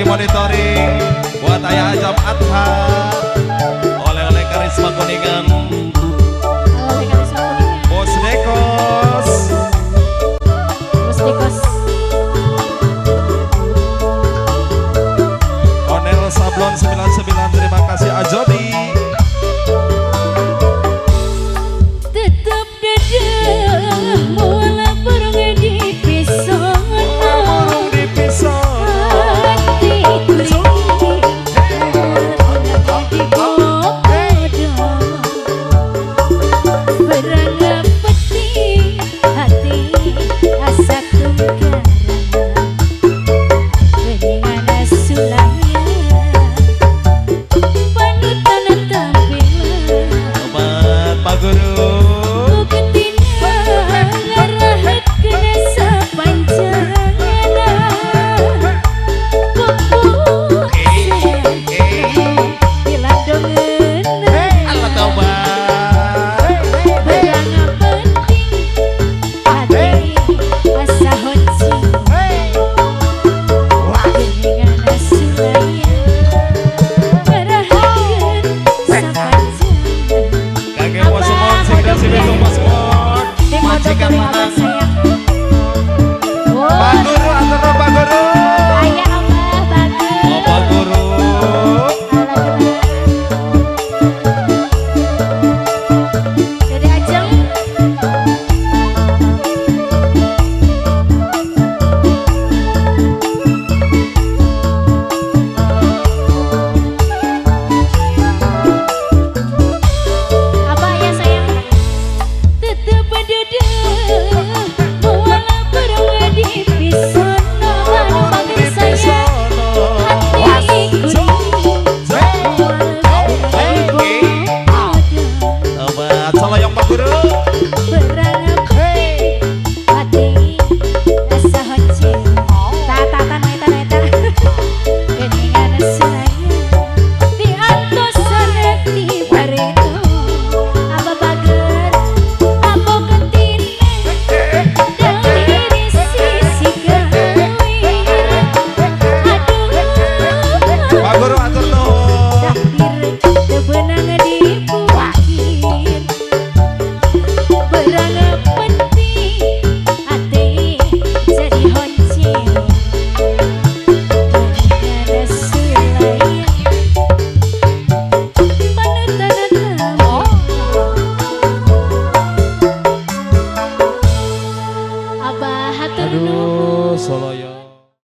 lagi monitoring buat ayah Ajam Adha. Oleh-oleh Karisma Kuningan. Oleh Karisma Kuningan. Bos Dekos. Bos Dekos. Onel Sablon 99, terima kasih Ajodi. Tetep dedeh moal bareng di pisono. Burung di pisau. Hati kuring di gogodo. Berang peti hati asa tungkaran. Geningan sulaya panutan tampilan. Obat Pak Guru. Buktina ngarahet kena sapanjangna. Kupu dilandongeuna. Allah tobat. Berang penting hati asa honcing. Geningan sulaya ngarahetkeun sapanjangna. Kakek bos semut, sing dasi betung bos semut. Majikan lanang. Pak Guru atau Pak Guru? Ayah Allah bagus. Oh Pak Guru. Dede Ajeng. Apa ya sayang? Tetep dedeh moal bareng di pisono. Anu panggil sayang hati kuring moal bareng Tobat soloyong Pak Guru. Berang penting hati asa honcing. Tatatan eta eta geningan sulaya diantosan ti bareto. Apa bager apa kentine dari sisi gawir. Aduh. Pak Guru atur nuhun. Takdir teu beunang dipungkir. Berang penting hati jadi honcing. Geningan sulaya panutan tamu. Abah hatur nuhun. Aduh, soloyong.